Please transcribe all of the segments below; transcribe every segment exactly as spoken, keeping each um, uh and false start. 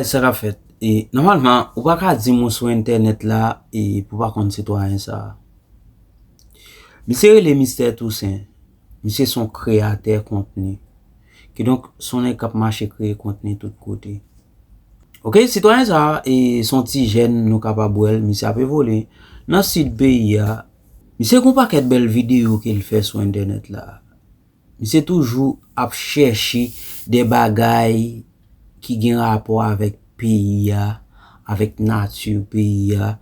Sa k ap fèt? E, nòmalman, ou pa ka di m ou sou entènèt la e pou w pa konn sitwayen sa a. Misye rele Mistè Tousen. Misye se yon kreyatè kontni. Kidonk, se yon nèg k ap mache kreye kontni tout kote. Oke, sitwayen sa a, e, se yon ti jèn, nou kapab wè l, misye ap evolye nan sid peyi a. Misye gen yon pakèt bèl videyo ke l fè sou entènèt la. Misye toujou ap chèche de bagay ki gen rapò avèk peyi a, avèk nati peyi a,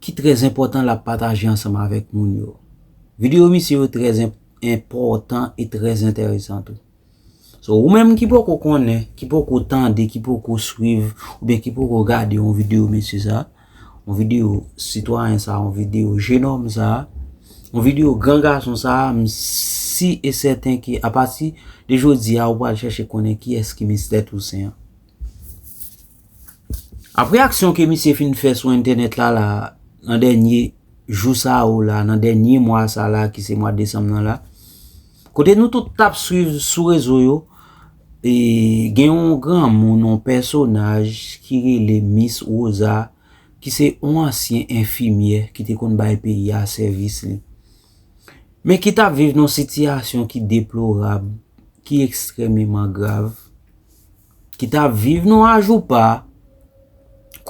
ki trè enpòtan l ap pataje ansanm avèk moun yo. Videyo misye yo trè en-, enpòtan e trè enteresan tou. So, ou menm ki poko konnen, ki poko tande, ki poko swiv, oubyen ki poko gade yon videyo mesye sa, yon videyo sitwayen sa, yon videyo jenòm sa, yon videyo gran gason sa, m si e sèten ke apati de jodi a, ou pral chèche konnen kiyès ki Mistè Tousen an. Apre aksyon ke misye fin fè sou entènèt la, la, nan dènye jou sa yo la, nan dènye mwa sa la, ki se mwa desanm nan la, kote nou tout t ap swiv sou rezo yo, e gen yon granmoun, yon pèsonaj ki rele Miss Rosa, ki se yon ansyen enfimyè ki te konn bay peyi a sèvis li. Men ki t ap viv nan yon sitiyasyon ki deplorab, ki ekstrèmeman grav, ki t ap viv nan Ajoupa,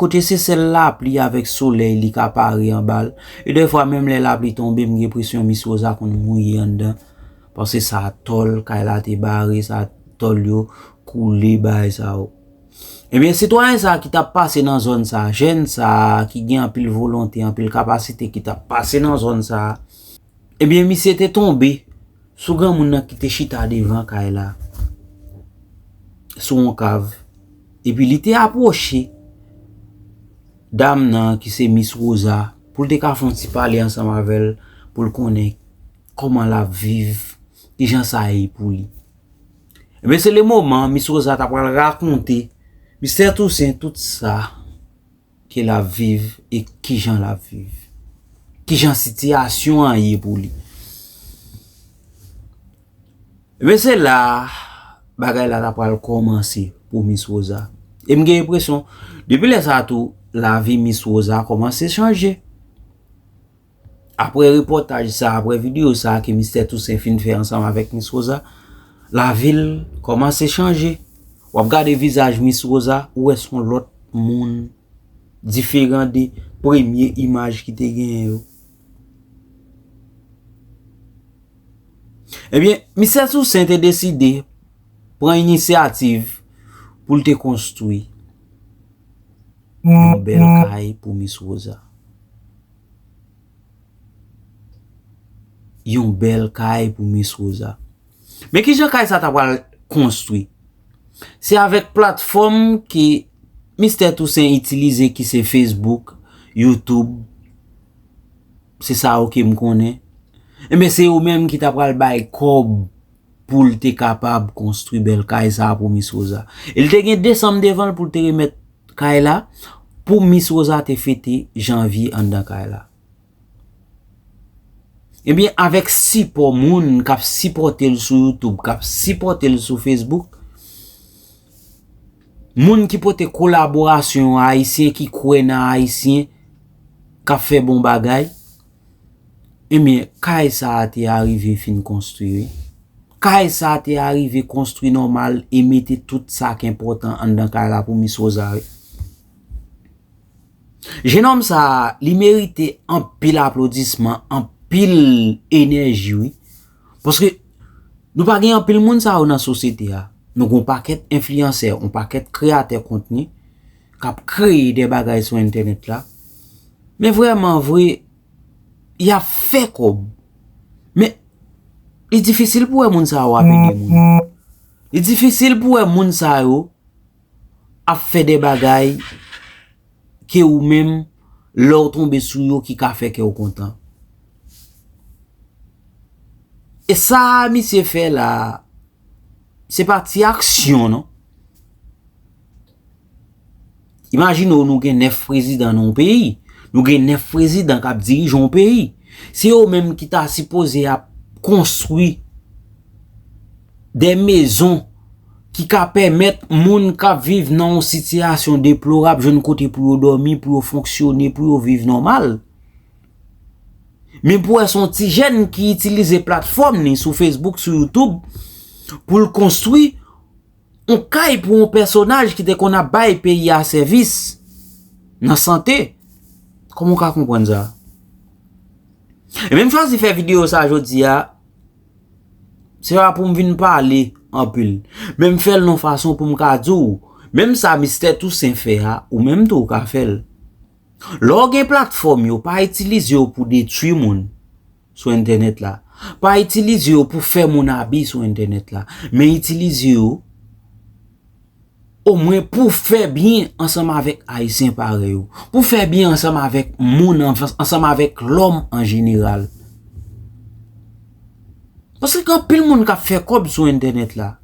kote se sèl lapli avèk solèy li ka pare anba l. E dèfwa, menm lè lapli tonbe, m gen enpresyon Miss Rosa konn mouye anndan. Paske sa tòl, kay la te bare, sa tòl yo koule, bagay sa yo. Ebyen, sitwayen sa ki t ap pase nan zòn sa, jèn sa ki gen anpil volonte, anpil kapasite ki t ap pase nan zòn sa, ebyen, misye te tonbe sou granmoun nan ki te chita devan kay la, sou yon kav. Epi li te apwoche dam nan ki se Miss Rosa pou l te ka fè yon ti pale ansanm avè l, pou l konnen kòman l ap viv, kijan sa ye pou li. Ebyen, se le moman Miss Rosa ta pral rakonte Mistè Tousen tout sa ke l ap viv e kijan l ap viv. Kijan sitiyasyon an ye pou li. Ebyen, se la bagay la ta pral kòmanse pou Miss Rosa. E m gen enpresyon, depi lè sa a tou, lavi Miss Rosa kòmanse chanje. Apre repòtaj sa, apre videyo sa ke Mistè Tousen fin fè ansanm avèk Miss Rosa, lavi l kòmanse chanje. W ap gade vizaj Miss Rosa, ou wè se yon lòt moun, diferan de premye imaj ki te genyen yo. Ebyen, Mistè Tousen te deside pran inisyativ pou l te konstwi yon bèl kay pou Miss Rosa. Yon bèl kay pou Miss Rosa. Men kijan kay sa ta pral konstwi? Se avèk platfòm ke Mistè Tousen itilize, ki se Facebook, YouTube, se sa yo ke m konnen. Ebyen, se yo menm ki ta pral bay kòb pou l te kapab konstwi bèl kay sa a pou Miss Rosa. E l te gen desanm devan l pou l te remèt kay la, pou Miss Rosa te fete janvye anndan kay la. Ebyen, avèk sipò moun k ap sipòte l sou YouTube, k ap sipòte l sou Facebook, moun ki pote kolaborasyon yo, Ayisyen ki kwè nan Ayisyen k ap fè bon bagay, ebyen, kay sa a te arive fin konstwi, wi. Kay sa a te arive konstwi nòmal e mete tout sa k enpòtan anndan kay la pou Miss Rosa, wi. Jenòm sa a, li merite anpil aplodisman, anpil enèji, wi. Paske nou pa gen anpil moun sa yo nan sosyete a. Nou gen yon pakèt enfliyansè, yon pakèt kreyatè kontni k ap kreye de bagay sou entènèt la. Men vrèman vre, y ap fè kòb. Men li difisil pou wè moun sa yo ap ede moun. Li difisil pou wè moun sa yo ap fè de bagay ke ou menm, lè w tonbe sou yo, ki ka fè kè w kontan. E sa a misye fè la a, se pa ti aksyon, non. Imajine w, nou gen nèf prezidan nan yon peyi. Nou gen nèf prezidan k ap dirije yon peyi. Se yo menm ki ta sipoze ap konstwi de mezon ki ka pèmèt moun k ap viv nan yon sitiyasyon deplorab jwenn kote pou yo dòmi, pou yo fonksyone, pou yo viv nòmal. Men pou wè se yon ti jèn ki itilize platfòm li sou Facebook, sou YouTube, pou l konstwi yon kay pou yon pèsonaj ki te konn ap bay peyi a sèvis nan sante. Kòman w ka konprann sa? E men m chwazi fè videyo sa jodi a, se pa pou m vin pale anpil. Men m fè l nan fason pou m ka di w, menm sa Mistè Tousen fè a, ou menm tou w ka fè l. Lè w gen platfòm yo, pa itilize yo pou detwi moun sou entènèt la. Pa itilize yo pou fè moun abi sou entènèt la. Men itilize yo omwen pou fè byen ansanm avèk Ayisyen parèy ou. Pou fè byen ansanm avèk moun, ansanm avèk lòm an jeneral. Paske gen anpil moun k ap fè kòb sou entènèt la.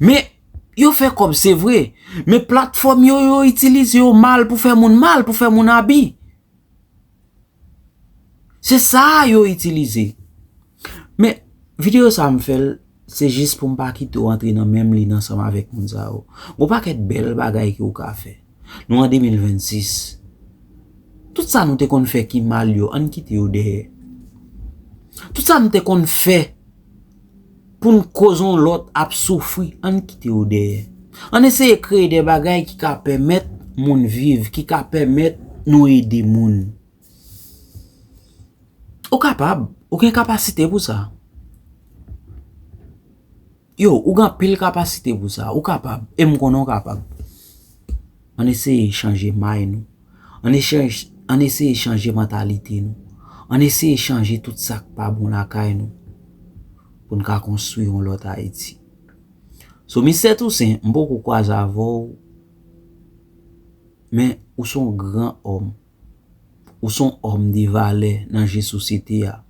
Men, yo fè kòb, se vre. Men platfòm yo, yo itilize yo mal pou fè moun mal, pou fè moun abi. Se sa yo itilize. Men, videyo sa m fè l, se jis pou m pa kite w antre nan menm liy ansanm avèk moun sa yo. Gon pakèt bèl bagay ke w ka fè. Nou an de mil vennsis. Tout sa nou te konn fè ki mal yo, ann kite yo dèyè. Tout sa nou te konn fè pou n koz yon lòt ap soufri, ann kite yo dèyè. Ann eseye kreye de bagay ki ka pèmèt moun viv, ki ka pèmèt nou ede moun. Ou kapab, ou gen kapasite pou sa. Yo, ou gen anpil kapasite pou sa, ou kapab, e m konnen w kapab. Ann eseye chanje may nou. Ann eseye, ann eseye chanje mantalite nou. Ann eseye chanje tout sa k pa bon lakay nou. Pou n ka konstwi yon lòt Ayiti. So, Mistè Tousen, m poko kwaze avè w, men ou se yon gran òm. Ou se yon òm de valè nan je sosyete a.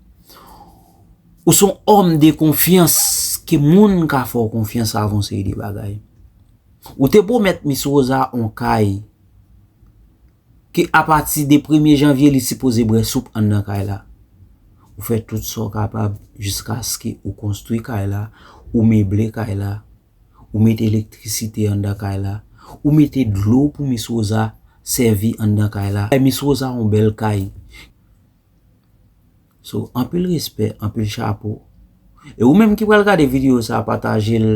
Ou se yon òm de konfyans ke moun ka fè w konfyans avè yon seri de bagay. Ou te pwomèt Miss Rosa yon kay ke apati de premye janvye li sipoze bwè soup anndan kay la. Ou fè tout sa w kapab jiskaske ou konstwi kay la, ou meble kay la, ou mete elektrisite anndan kay la, ou mete dlo pou Miss Rosa sèvi anndan kay la. Miss Rosa yon bèl kay. So, anpil respè, anpil chapo. E ou menm ki pral gade videyo sa, pataje l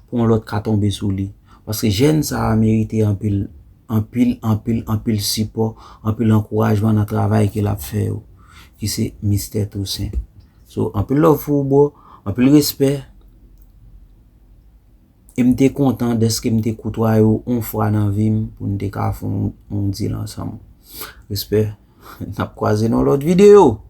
pou yon lòt ka tonbe sou li. Paske jèn sa a merite anpil, anpil, anpil, anpil sipò, anpil ankourajman nan travay ke l ap fè yo, ki se Mistè Tousen. So, anpil love pou ou, bro, anpil respè. E m te kontan dèske m te koutwaye w yon fwa nan vi m pou n te ka fè yon, yon deal ansanm. Respè. N ap kwaze nan lòt videyo.